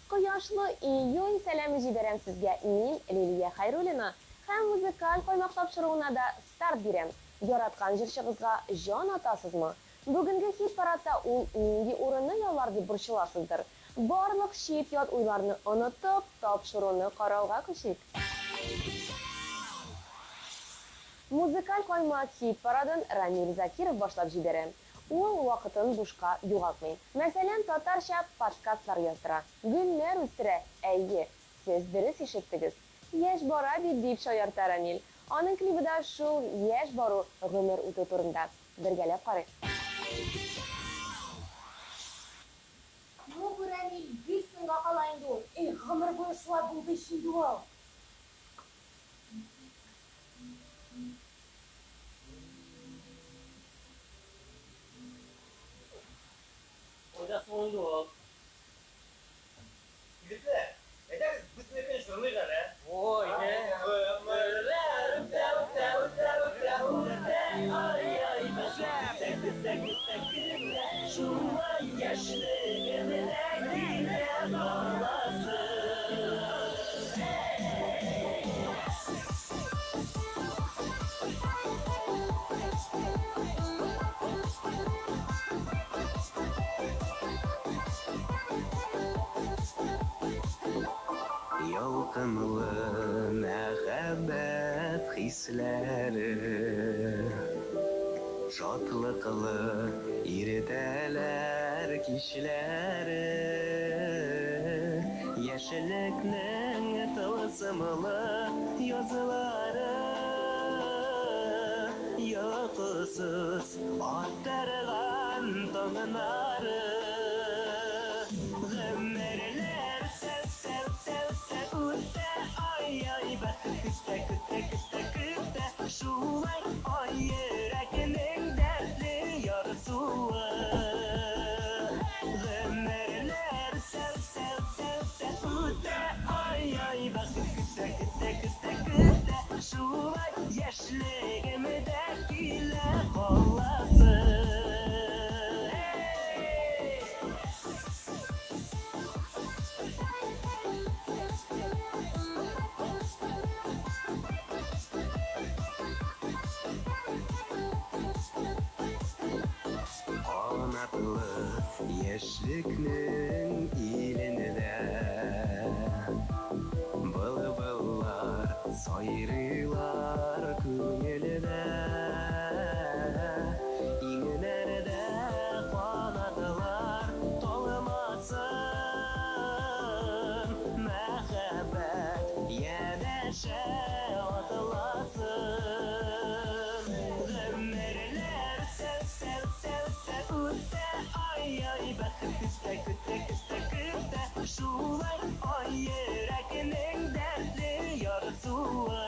Кояшлы июнь сәламе җибәрәм сезгә мин, Лилия Хәйруллина, һәм Музыкаль каймак тапшыруына да старт бирәм. Яраткан җырчыгызга җан атасызмы? Бүгенге хит-парадта ул нинди урынны яулар дип борчыласыздыр? Барлык чит-ят уйларны онытып, тапшыруны карауга күчик. Музыкаль каймак хит-парадын Рамил Закиров башлап җибәрә. Ул вакытын бушка югалтмый. Мәсәлән, татарча подкастлар яздыра, гөлләр үстерә, әйе, сез дөрес ишеттегез. Яшь бара бит, дип шаярта Рамил. Аның клибы да шул яшь бару, гомер үтү турында. Бергәләп карыйк. Ну бу Рәмил гел соңга кала инде ул. Эй, гомер буе шулай булды ич инде ул. Кайда соң инде ул? Егетләр, әйдәгез безнекен җырлыйк әле. Ой, не. Гомерләр үтә, үтә, үтә, үтә, үтә, ай-ай, бәхет көтә, көтә, көтә, шулай яшьлегемдә килә каласы. Ялкынлы мәхәббәт хисләре Шатлыклы иртәләр, кичләре Яшьлекнең тылсымлы язлары Йокысыз аттырган таңнары Гомерләр үтә, үтә, үтә, үтә, ай-ай, бәхет көтә, көтә, көтә, көтә, шулай ай йөрәгенең дәртле ярсуы. Гомерләр үтә, үтә, үтә, үтә, үтә, ай-ай, бәхет көтә, көтә, көтә, көтә, шулай яшьлегемдә килә каласы. Эй! Канатлы яшьлекнең илендә Былбыллар сайрыйлар күңелдә. Иңнәрдә канатлар талмасын, Мәхәббәт янәшә атласын. Гомерләр үтә, үтә, үтә, үтә, үтә, ай-ай, бәхет көтә, көтә, көтә, көтә, шулай ай йөрәгенең дәртле ярсуы.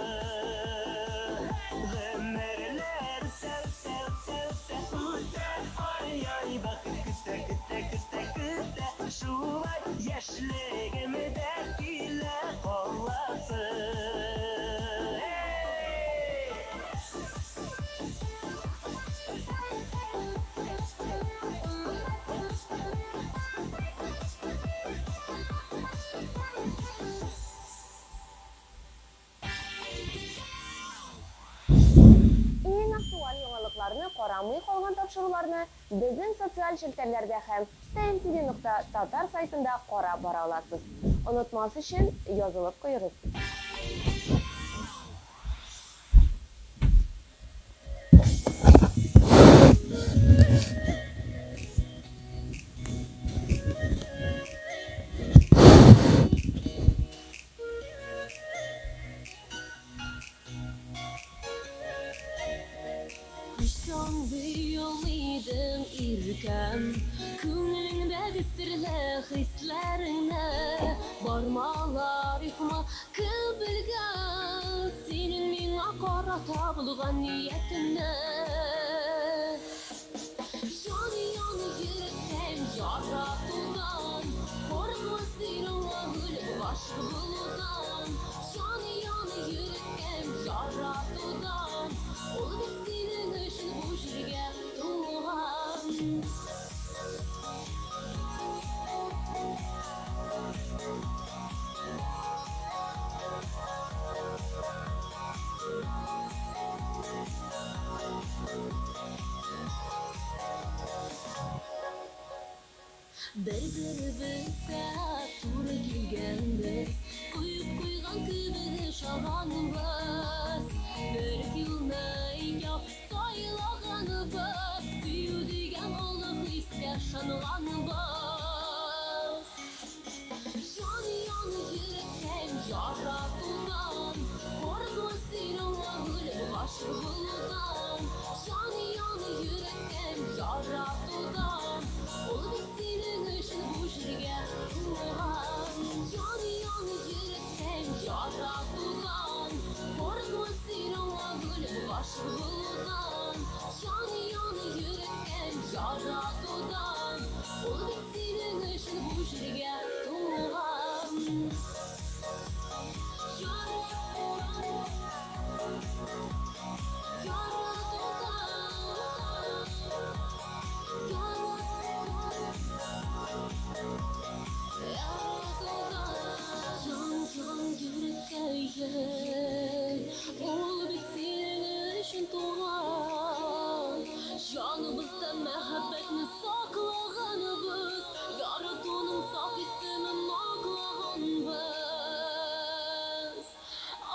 Гомерләр үтә, үтә, үтә, үтә, үтә, ай-ай, бәхет көтә, көтә, көтә, көтә, шулай яшьлегемдә килә каласы. Эй! Иң актуаль яңалыкларны карамый калган тапшыруларны безнең социаль челтәрләрдә һәм tmtv нокта татар сайтында карап бара аласыз. Онытмас өчен язылып куегыз. Соң алмыйдың, иркәм, Күңелеңдәге серле хисләреңне. Бармалар ихма, кем белгән Синең миңа карата булган ниятеңне. Ян-ян йөрәктә. Бер-беребезгә туры килгәнбез, Коеп куйган кебек ошаганбыз. Бер юлны икәү сайлаганбыз, Сөю дигән олы хискә ышанганбыз. Ян-ян йөрәктән яратудан, Курыкма син аңа үлеп гашыйк булудан. Ян-ян йөрәктән яратудан, Ул бит синең өчен бу җиргә туган. Ян-ян йөрәктән яратудан, Курыкма син аңа үлеп гашыйк булудан. Ян-ян йөрәктән яратудан, Ул бит синең өчен бу җиргә туган. Яратудан, яратудан, яратудан, яратудан. Ян-ян йөрәккәем, ул бит синең өчен туган. Җаныбызда мәхәббәтне саклаганбыз, Яратуның саф исемен аклаганбыз.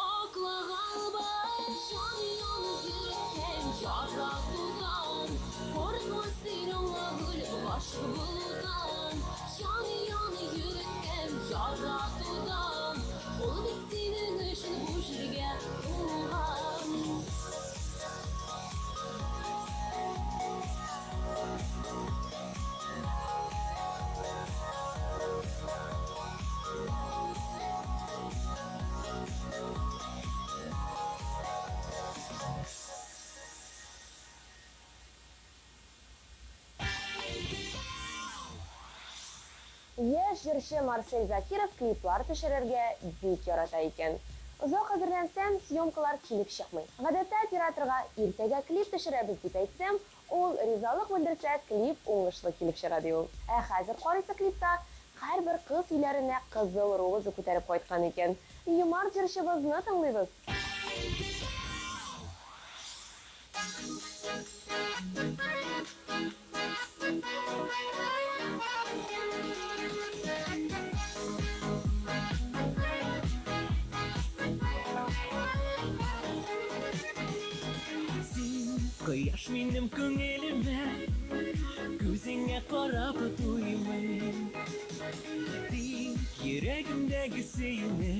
Аклаганбыз. Ян-ян йөрәктән яратудан, Курыкма син аңа үлеп гашыйк булудан. Ян-ян йөрәктән яратудан, Ул бит синең өчен бу җиргә туган. Яшь җырчы Марсель Закиров клиплар төшерергә бик ярата икән. Озак әзерләнсәм, съемкалар килеп чыкмый. Гадәттә операторга иртәгә клип төшерәбез дип әйтсәм, ул ризалык белдерсә, клип уңышлы килеп чыга, ди ул. Ә хәзер карыйсы клипта һәрбер кыз өйләренә кызыл роза күтәреп кайткан икән. Юмарт җырчыбызны тыңлыйбыз. Син кояш минем күңелемә, Күзеңә карап туймыйм. Тик йөрәгемдәге сөюне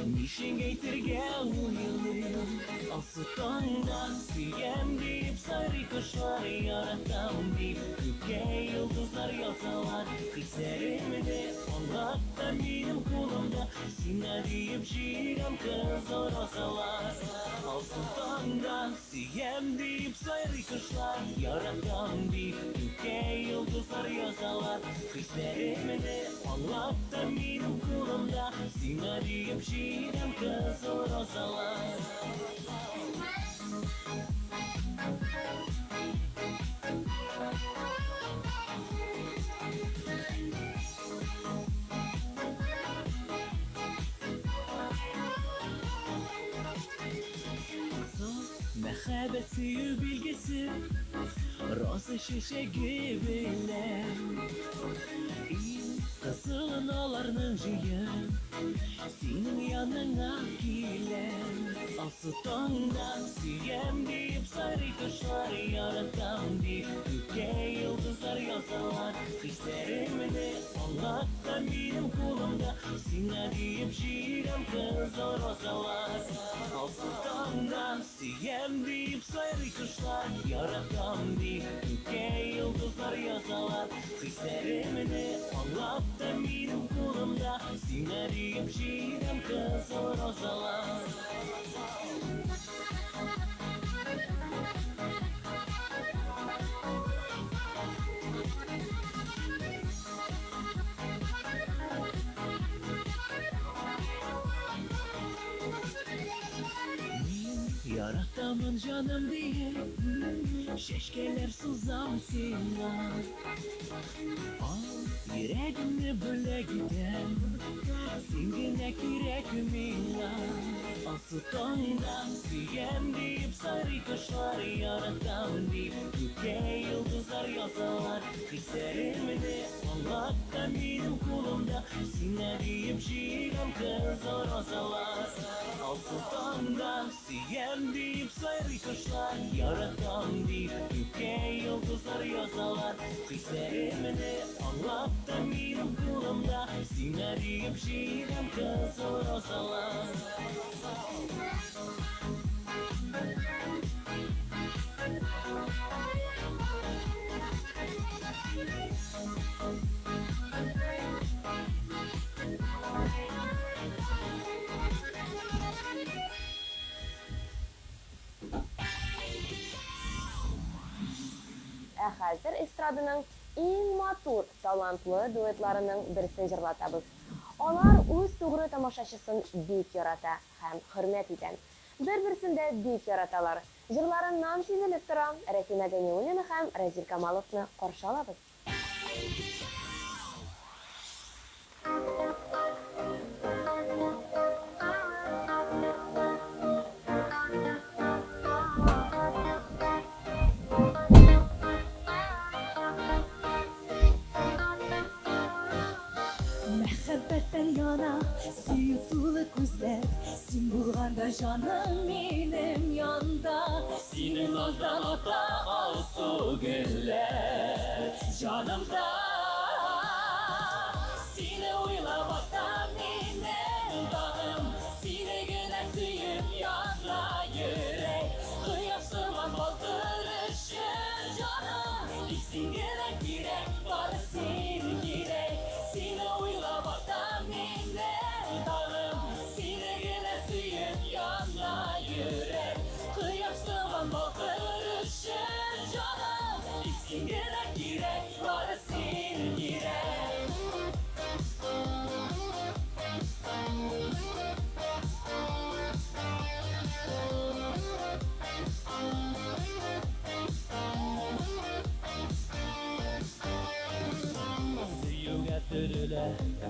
Ничек әйтергә уйлыйм. Алсу таңда сөям дип сайрый кошлар, Яратам дип күккә йолдызлар язалар. Хисләремне аңлат та минем кулымда, Сиңа диеп җыйган кызыл розалар. Алсу таңда сөям дип сайрый кошлар, Яратам дип күккә йолдызлар язалар. Хисләремне аңлат та минем кулымда, Сиңа диеп җыйган кызыл розалар. Саф мәхәббәт сөю билгесе, Роза чәчәге белән. Иң кызылын аларның җыеп, Синең яныңа киләм. Алсу таңда сөям дип сайрый кошлар, Яратам дип күккә йолдызлар язалар. Хисләремне аңлат та минем кулымда, Сиңа диеп җыйган кызыл розалар. Алсу таңда сөям дип сайрый кошлар, Яратам дип күккә йолдызлар язалар. Хисләремне аңлат та минем кулымда, Сиңа диеп җыйган кызыл розалар. Мин яратамын җаным диеп, Чәчкәләр сузам сиңа. Ал йөрәгемне бүләк итәм, Син генә кирәк миңа. Алсу таңда сөям дип сайрый кошлар, Яратам дип күккә йолдызлар язалар. Хисләремне Аңлат та минем кулымда Сиңа диеп җыйган кызыл розалар. Алсу таңда сөям диеп сайрый кошлар, Яратам дип күккә йолдызлар язалар. Хисләремне аңлат та минем кулымда Сиңа диеп җыйган кызыл розалар. Ә хәзер эстраданың иң матур, талантлы дуэтларының берсен җырлатабыз. Алар үз тугры тамашачысын бик ярата һәм хөрмәт итә. Бер-берсен дә бик яраталар. Җырларыннан сизелеп тора. Рәсимә Ганиуллина һәм Разил Камаловны каршы алабыз. Мәхәббәттән яна сөю тулы күзләр, Син булганда җаным минем янда. Синең наздан ата алсу гөлләр җанымда. Сине уйлап ата минем таңым, Сине генә сөеп яна йөрәк. Кояш сыман балкыр өчен җаным, Тик син генә кирәк, бары син кирәк. Сине уйлап ата минем таңым, Сине генә сөеп яна йөрәк. Кояш сыман балкыр өчен җаным, Тик син генә кирәк, бары син кирәк. Сөюгә төрелә,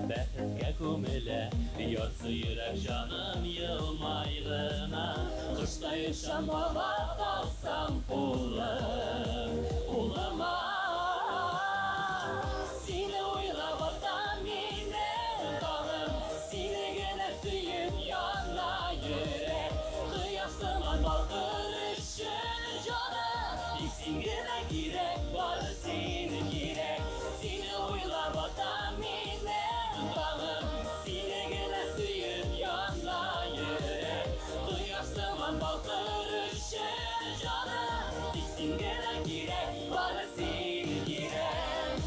бәхеткә күмелә, Ярсу йөрәк җаным елмай гына. Коштай очам һавада алсам кулым, кулыма. Сине уйлап ата минем таңым, Сине генә сөеп яна йөрәк. Кояш сыман балкыр өчен җаным, Тик син генә кирәк, бары син кирәк. Сине уйлап ата минем таңым, Сине генә сөеп яна йөрәк. Кояш сыман балкыр өчен җаным, Тик син генә кирәк, бары син кирәк.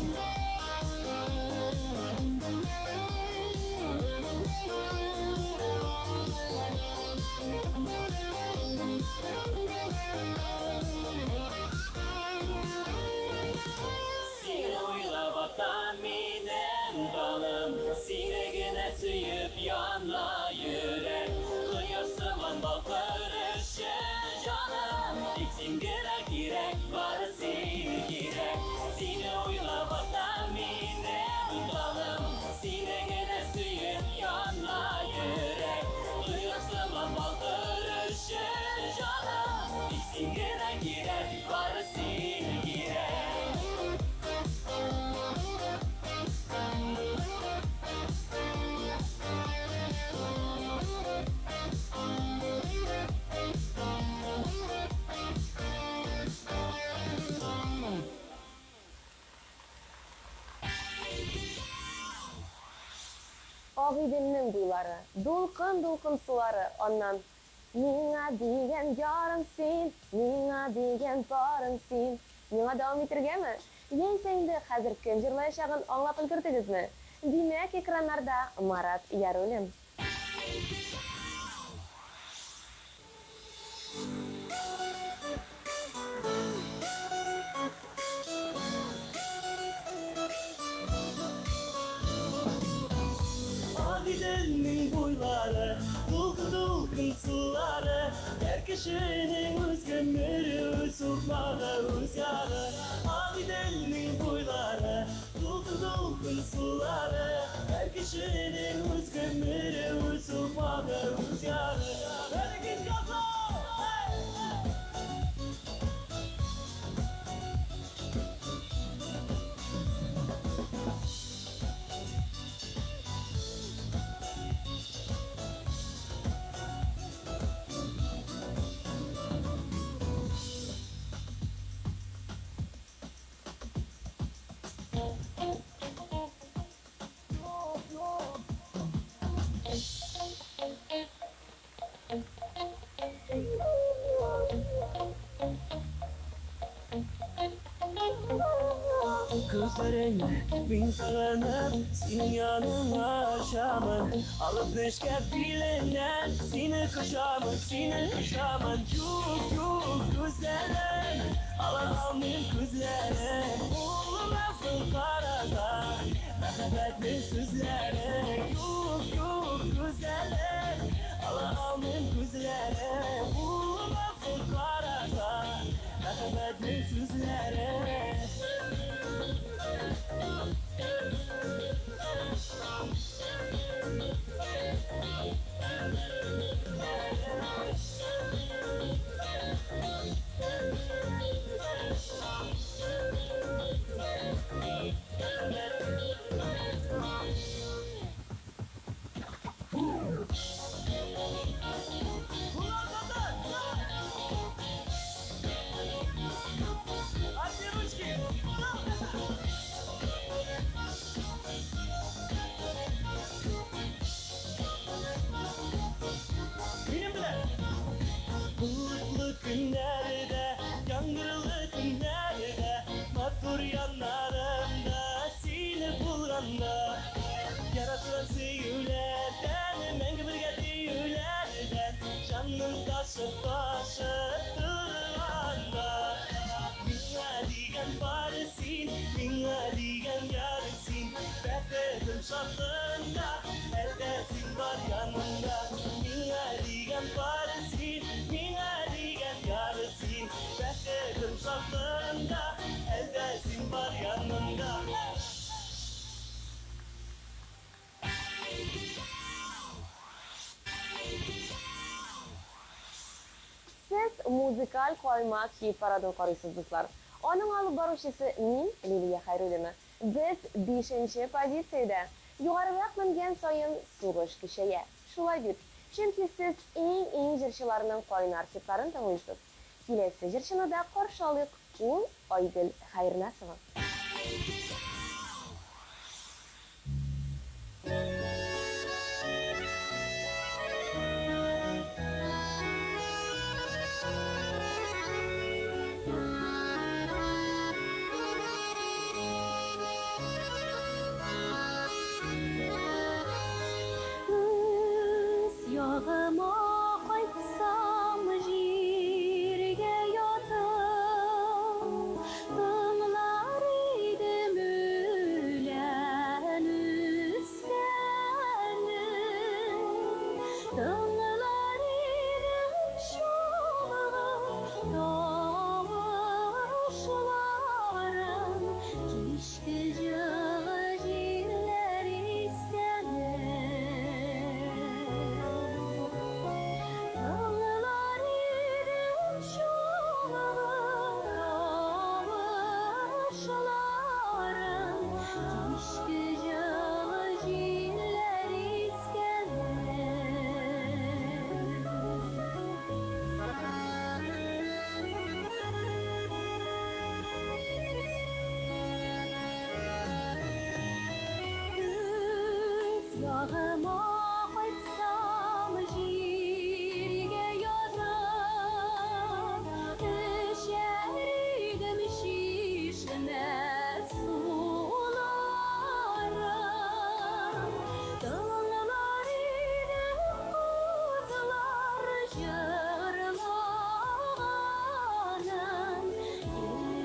Сине уйлап ата минем таңым, Сине генә сөеп яна йөрәк. Кояш сыман балкыр өчен җаным, Тик син генә кирәк, бары син кирәк. Сине уйлап ата минем таңым, Сине генә сөеп яна йөрәк. Кояш сыман балкыр өчен җаным, Тик син генә кирәк, бары син кирәк. Агыйделнең буйлары, дулкын-дулкын сулары, аннан Миңа дигән ярым син, миңа дигән парым син. Миңа дәвам итергәме? Яисә инде хәзер кем җырлаячагын аңлап өлгердегезме? Димәк, экраннарда Марат Яруллин. Агыйделнең буйлары, дулкын-дулкын сулары, Һәр кешенең үз гомере, үз сукмагы, үз ягы. Агыйделнең буйлары, дулкын-дулкын сулары, Һәр кешенең үз гомере, үз сукмагы, үз ягы. Бәрәкәт газа! Күзләреңне мин сагынып, синең яныңа ачамын. Алып нечкә биленнән, сине кочамын, сине кочамын. Юк, юк, күзләрем, ала алмыйм күзләрем. Булмасын карага, мәхәббәтнең сүзләре. Юк, юк, күзләрем, ала алмыйм күзләрем. Булмасын карага, мәхәббәтнең сүзләре. Минем белән! Болытлы көннәрдә, яңгырлы көннәрдә, матур яннарымда сине булганда, яратылган сөюләрдән, мәңге бергә диюләрдән, җаным ташып ташып торганда. Миңа дигән бары син, миңа дигән яр син, бәхетем шатлыгында, әлдә син бар янымда. Миңа дигән бары син, миңа дигән яр син, бәхетем шатлыгында, әлдә син бар янымда. Сез музыкаль каймак хит-парадын карыйсыз, дуслар. Аның алып баручысы мин, Лилия Хәйруллина. Без бишенче позициядә. Югарырак менгән саен сугыш көчәя. Шулай бит? Чөнки сез иң-иң җырчыларның кайнар хитларын тыңлыйсыз. Киләсе җырчыны да каршы алыйк, ул Айгөл Хәернасова. Үз ягыма кайтсам, җиргә ятып, тыңлар идем үлән үскәнен, тыңлар идем чалгы тавышларын, кичке җылы җилләр искәнен. Тыңлар идем чалгы тавышларын, кичке җылы җилләр искәнен. Үз ягыма кайтсам, җиргә ятып, эчәр идем чишмә суларын, тыңлар идем кызлар җырлаганын,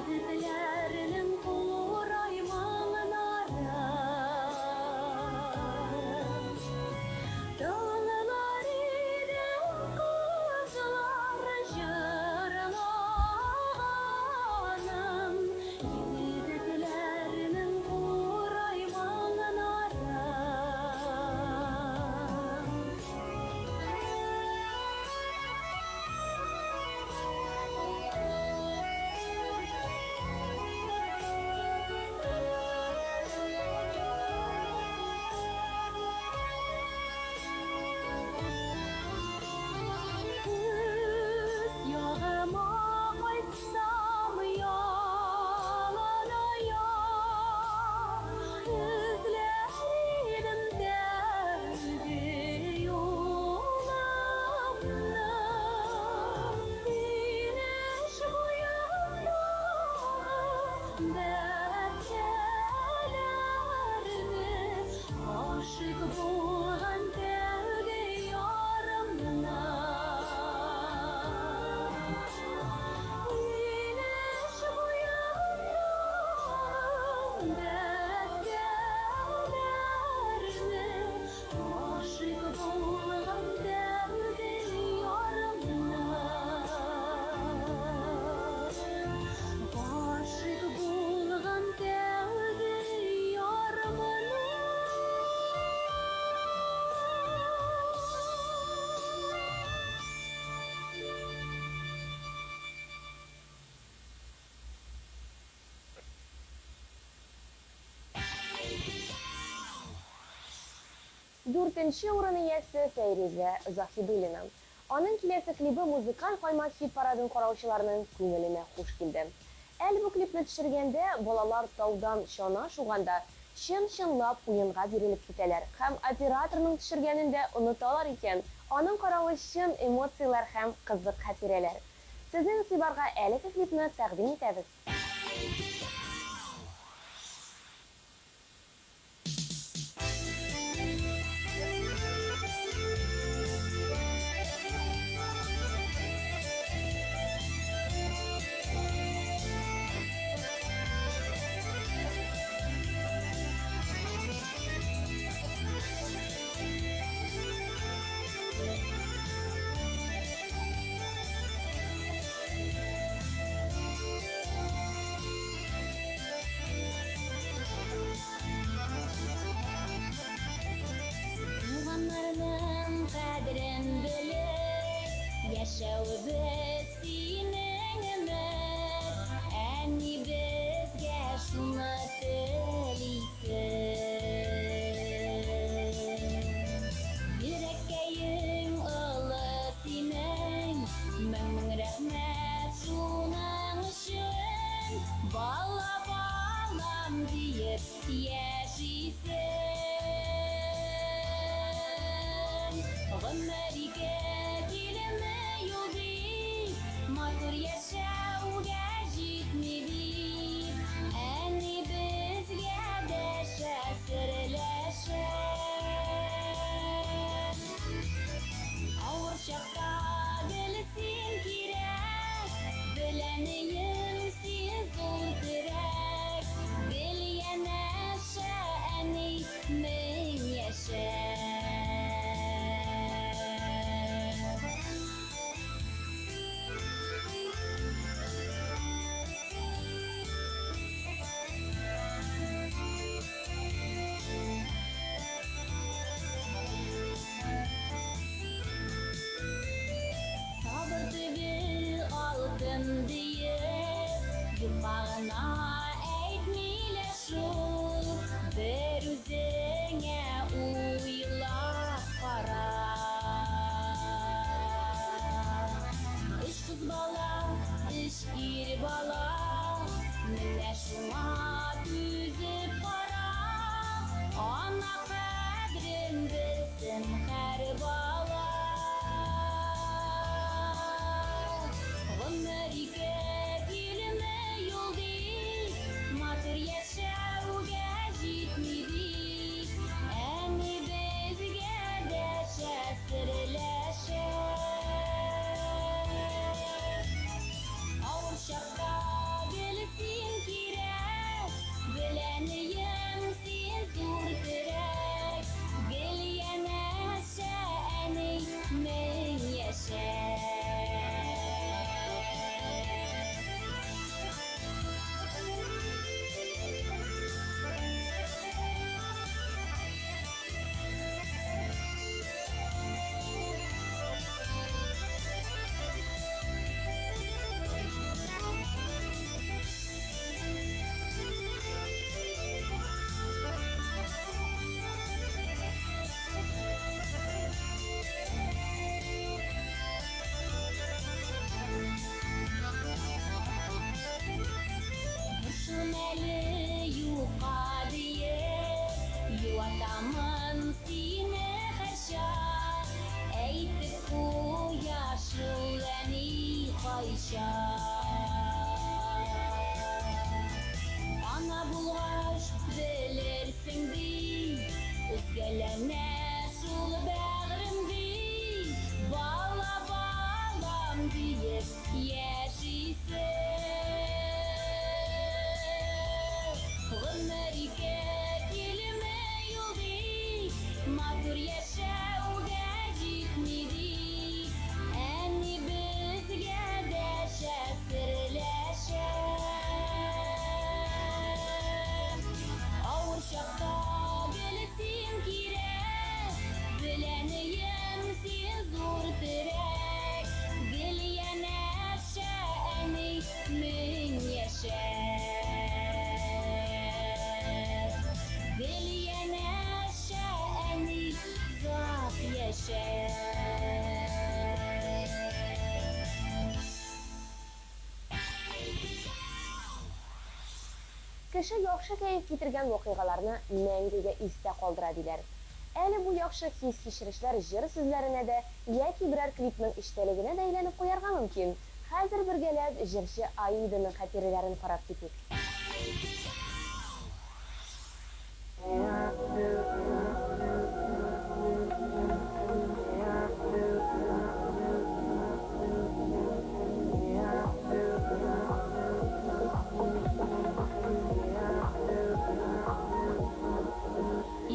егетләрнең курай моңнарын. Бәбкәләрне, гашыйк булган тәүге ярымны. Гашыйк булган тәүге ярымны. Дүртенче урын иясе Фәйрүзә Заһидуллина. Аның киләсе клибы музыкаль каймак хит-парадын караучыларның күңеленә хуш килде. Әле бу клипны төшергәндә, балалар таудан чана шуганда, чын-чынлап уенга бирелеп китәләр һәм операторның төшергәнен дә оныталар икән. Аның каравы чын эмоцияләр һәм кызык хатирәләр. Сезнең игътибарга әлеге клипны тәкъдим итәбез. Туганнарның кадерен белеп, яшәвебез синең өмет. Әни безгә шуны телисең. Йөрәккәең олы синең, мең-мең рәхмәт шуның өчен. Бала балам диеп яшисең. Гомер ике килеме юл бит, матур яшәүгә җитми бит. Әни безгә дәшә, серләшә. Авыр чакта гел син кирәк, беләнеем син зур терәк. Гел янәшә әни мең яшә. Кеше яхшы кәеф китергән вакыйгаларны мәңгегә истә калдыра, диләр. Әле бу яхшы хис-кичерешләр җыр сүзләренә дә яки берәр клипның эчтәлегенә дә әйләнеп куярга мөмкин. Хәзер бергәләп җырчы Аиданың хатирәләрен карап китик.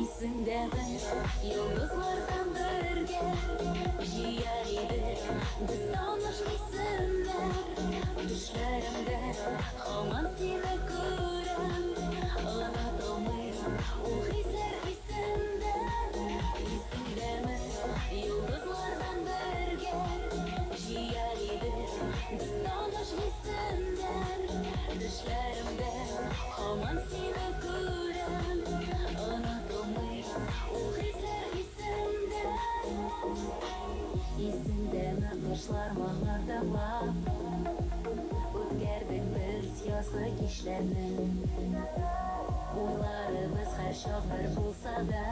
Исеңдәме, йолдызлардан бергә Җыя идек без таныш исемнәр. Төшләремдә һаман сине күрәм, Онытылмый ул хисләр исемдә. Исеңдәме, йолдызлардан бергә Җыя идек без таныш исемнәр. Төшләремдә һаман сине күрәм, Онытылмый ул хисләр исемдә. Исеңдәме, кошлар моңнар тыңлап, Үткәрдек без язгы кичләрне. Уйларыбыз һәрчак бер булса да,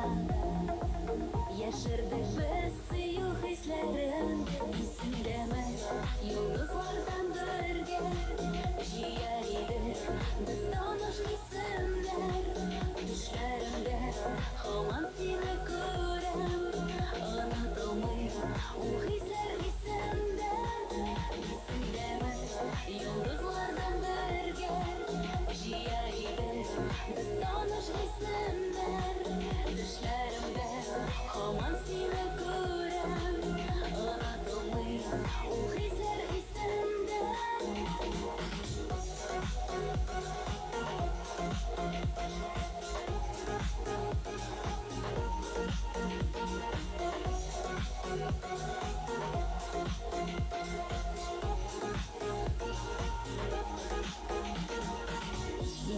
Яшердек без сөю хисләрен. Исеңдәме, йолдызлардан бергә Җыя идек без таныш исемнәр. Төшләремдә һаман сине күрәм, Онытылмый ул хисләр исемдә. Исеңдәме, йолдызлардан бергә Җыя идек без таныш исемнәр. Төшләремдә һаман сине күрәм, Онытылмый ул хисләр исемдә.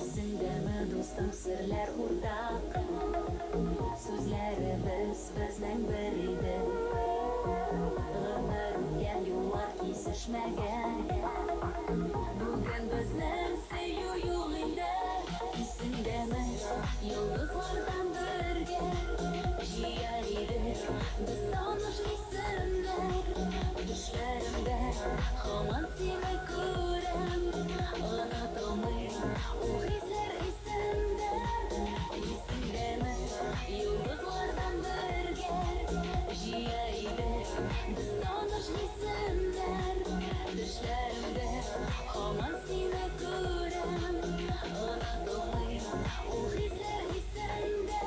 Исеңдәме, дустым, серләр уртак, Сүзләребез безнең бер иде. Гомер үткән, юллар кисешмәгән, Бүген безнең сөю юк инде. Исеңдәме, йолдызлардан бергә Җыя идек без таныш исемнәр. Төшләремдә һаман сине күрәм, Онытылмый ул хисләр исемдә. Исеңдәме, йолдызлардан бергә Җыя идек без таныш исемнәр. Төшләремдә һаман сине күрәм, Онытылмый ул хисләр исемдә.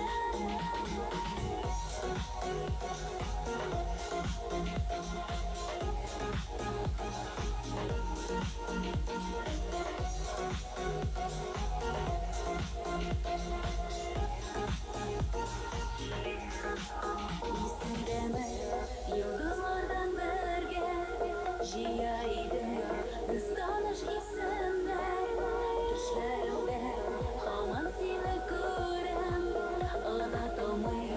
Исеңдәме, йолдызлардан бергә Җыя идек без таныш исемнәр. Төшләремдә һаман сине күрәм, Онытылмый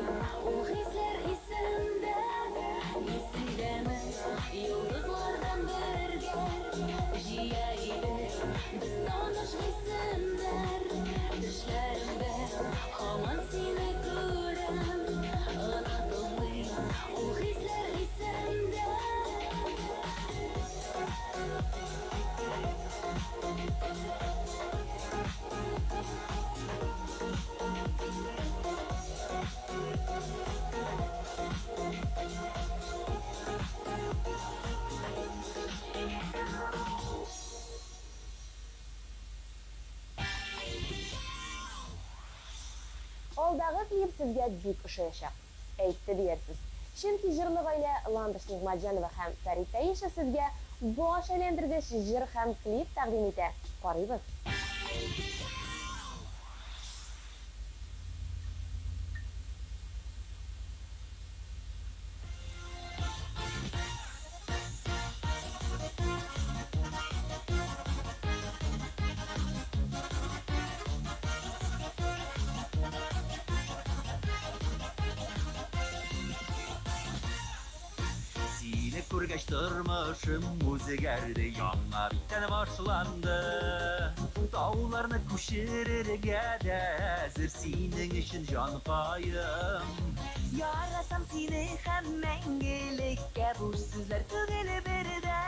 ул хисләр исемдә. Исеңдәме, йолдызлардан бергә Җыя идек без таныш исемнәр. Төшләремдә һаман сине күрәм, Онытылмый ул хисләр исемдә. Алдагы клип сезгә бик ошаячак. Әйтте диярсез. Чөнки җырлы гаилә Ландыш Нигъмәтҗанова һәм Фәрит Таишев сезгә баш әйләндергеч җыр һәм клип тәкъдим итә. Карыйбыз. Сине күргәч тормышым үзгәрде, яңа биттән башланды. Тауларны күчерергә дә әзер синең өчен җанкаем. Яратам сине һәм мәңгелеккә, буш сүзләр түгел бер дә.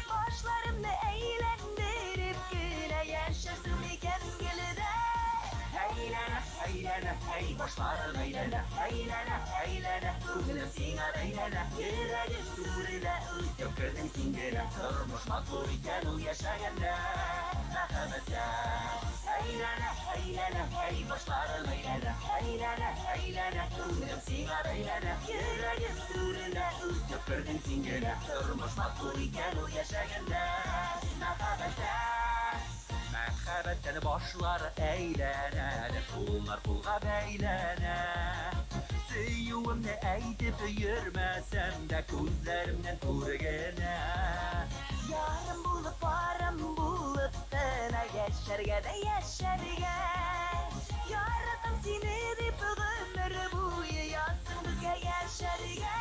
Башларымны әйләндереп кенә яшәрсең микән гел дә? Әйләнә, әйләнә, әй, башларым әйләнә, әйләнә, әйләнә, күңелем сиңа бәйләнә, йөрәгем түренә үтеп кердең син генә, тормыш матур икән ул яшәгәндә, мәхәббәттә. Әйләнә, әйләнә, әй, башларым әйләнә, әйләнә, әйләнә, күңелем сиңа бәйләнә, йөрәгем түренә үтеп кердең син генә, тормыш матур икән ул яшәгәндә, мәхәббәттә. Мәхәббәттән башлар әйләнә, куллар кулга бәйләнә. Сөюемне әйтеп йөрмәсәм дә күзләремнән күргенә. Ярым булып, парым булып кына яшәргә дә яшәргә. Яратам сине дип гомер буе язсын безгә яшәргә.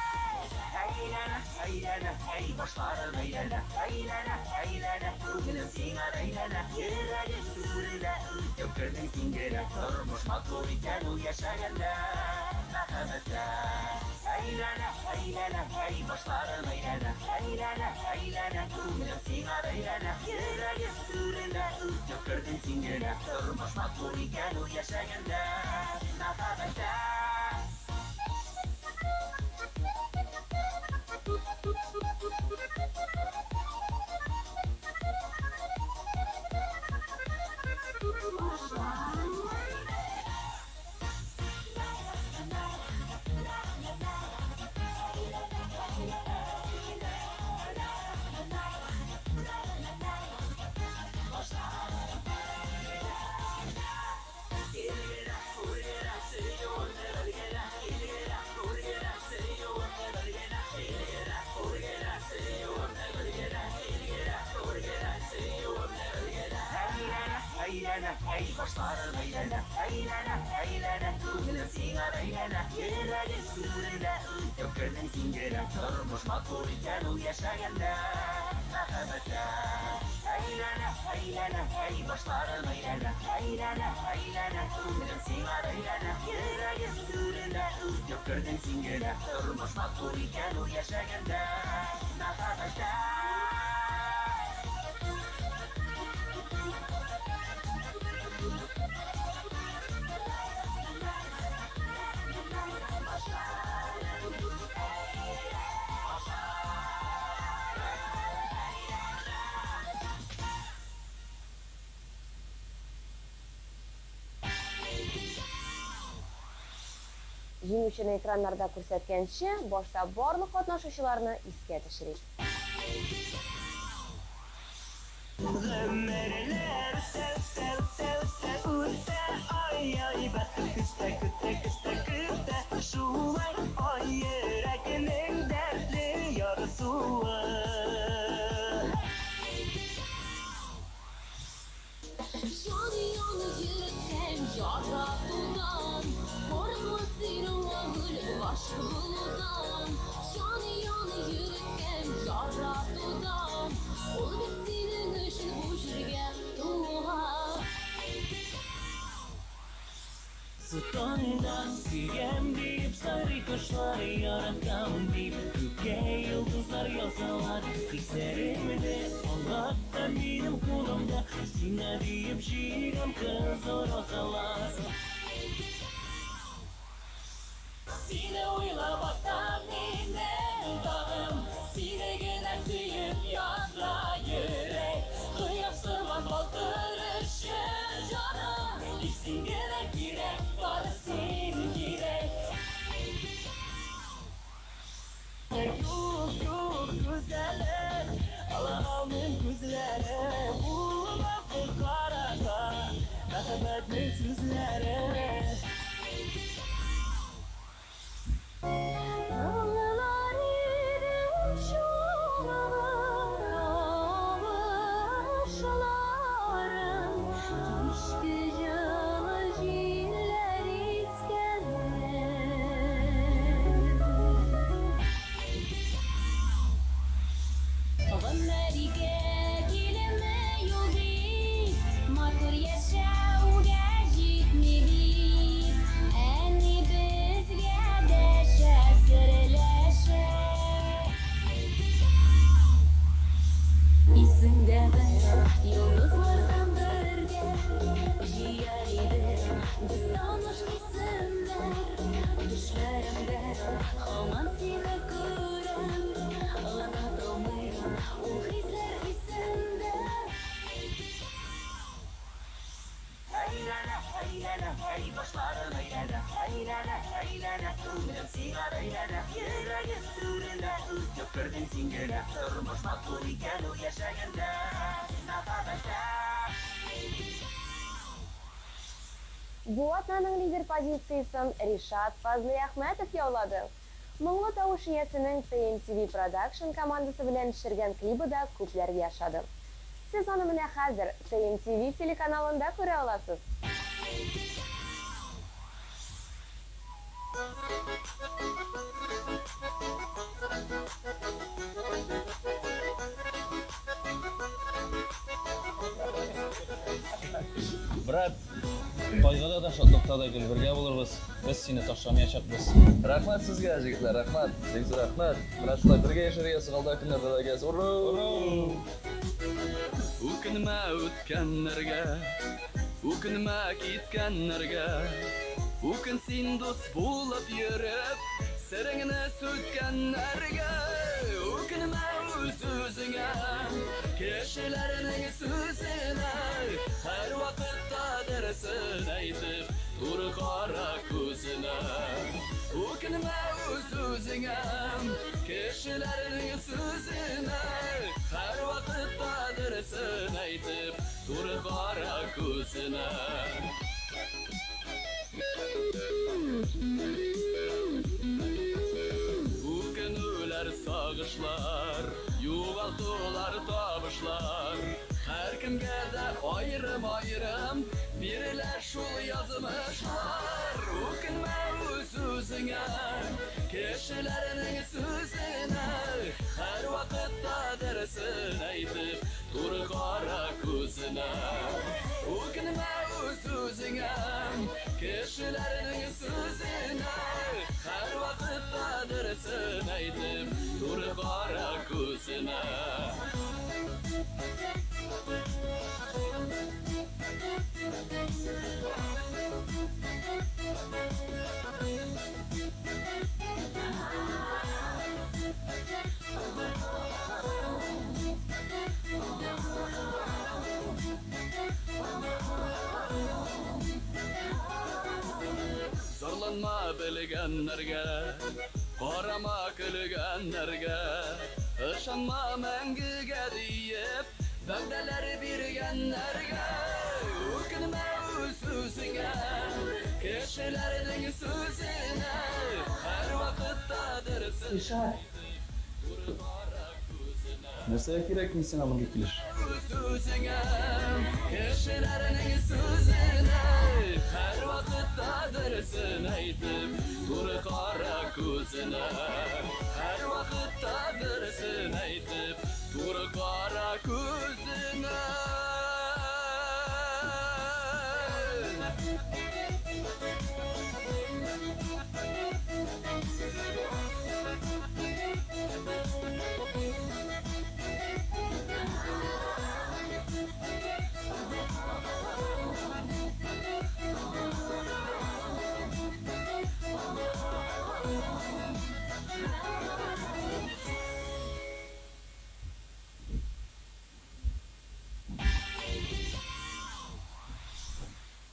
Әйләнә, әйләнә, әй, башларым әйләнә, әйләнә, әйләнә, күңелем сиңа бәйләнә, йөрәгем түренә үтеп кердең син генә, тормыш матур икән ул яшәгәндә, мәхәббәттә. Әйләнә, әйләнә, әй, башларым әйләнә, әйләнә, әйләнә, күңелем сиңа бәйләнә, йөрәгем түренә үтеп кердең син генә, тормыш матур икән ул яшәгәндә, мәхәббәттә. Әйләнә, әйләнә, әй, башларым әйләнә, әйләнә, әйләнә, күңелем сиңа бәйләнә, йөрәгем түренә үтеп кердең син генә, тормыш матур икән ул яшәгәндә, мәхәббәттә. Әйләнә, әйләнә, әй, башларым әйләнә, әйләнә, әйләнә, күңелем сиңа бәйләнә, йөрәгем түренә үтеп кердең син генә, тормыш матур икән ул яшәгәндә, мәхәббәттә. Җиңүчене экраннарда күрсәткәнче, башта барлык катнашучыларны искә төшерик. Гомерләр үтә, үтә, үтә, үтә, үтә, ай-ай, бәхет көтә, көтә, көтә, көтә, шулай ай йөрәгенең дәртле ярсуы. Яны-яны йөрәктән яратудан, Курыкма син гөл гашык булудан. Яны-яны йөрәктән яратудан, Ул бит синең өчен бу җиргә туган. Таңда сөям дип сайрый кошлар, яратам дип күккә йолдызлар язалар. Хисләремне аңлат та минем кулымда, сиңа диеп җыйган кызыл розалар. Сине уйлап атам минем тагым, сине генә сөеп яна йөрәк. Кояш сыман балкыр өчен җаным, тик син генә кирәк, бары син кирәк. Юк, юк, гүзәлем, ала алмыйм күзләрем, булмасын карата мәхәббәтнең сүзләре. Тыңлар идем чуалган тавышларын, Кичке җылы җилләр искәндә. Без таныш исемнәр. Төшләремдә һаман сине күрәм. Онытылмый ул хисләр исемдә. Әйләнә, әйләнә, әй башларым әйләнә, әйләнә, әйләнә, күңелем сиңа бәйләнә, йөрәгем түренә үтеп кердең син генә, тормыш матур икән ул яшәгәндә, мәхәббәттә. Бу атнаның лидер позициясен Ришат Фазлыйәхмәтов яулады. Моңлы тавыш иясенең TMTV Production командасы белән төшергән клибы да күпләргә ошады. Сез аны менә хәзер TMTV телеканалында күрә аласыз. Брат, кайгыда да, шатлыкта да гел бергә булырбыз. Без сине ташламаячакбыз. Рәхмәт сезгә, җегетләр, рәхмәт. Бик зур рәхмәт. Менә шулай бергә яшәргә язсын алда көннәрдә дә гәз. Ура! Үкенмә үткәннәргә, үкенмә киткәннәргә. Үкен син дус булып йөреп, сереңне сүткәннәргә. Үкенмә үз-үзеңә, кешеләрнең сүзенә. Һәрвакытта дөресен әйтеп, туры кара күзенә. Үкенмә үз-үзеңә, кешеләрнең сүзенә. Һәрвакытта дөресен әйтеп, туры кара күзенә. Үкенүләр, сагышлар, югалтулар, табышлар. Һәркемгә дә аерым-аерым бирелә шул язмышлар. Үкенмә үз-үзеңә, кешеләрнең сүзенә. Һәрвакытта дөресен әйтеп, туры кара күзенә. Үкенмә үз-үзеңә, кешеләрнең сүзенә. Һәрвакытта дөресен әйтеп, туры кара күзенә. Зарланма белгәннәргә, карама көлгәннәргә, ышанма мәңгегә диеп, вәгъдәләр биргәннәргә. Үкенмә үз-үзеңә, кешеләрнең сүзенә, һәрвакытта дөресен Ришат. туры кара күзенә. Нәрсәгә кирәк мин сиңа мондый килеш? Үз-үзеңә, кешеләрнең сүзенә, һәрвакытта дөресен әйтеп, туры кара күзенә. Һәрвакытта дөресен әйтеп, туры кара күзенә.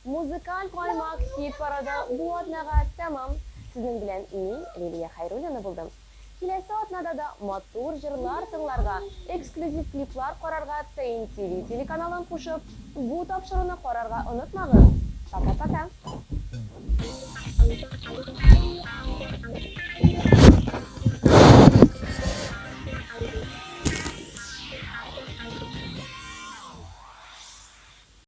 Музыкаль каймак хит-парады бу атнага тәмам. Сезнең белән мин, Лилия Хәйруллина булдым. Киләсе атнада да матур җырлар тыңларга, эксклюзив клиплар карарга TMTV телеканалын кушып, бу тапшыруны карарга онытмагыз. Пока-пока.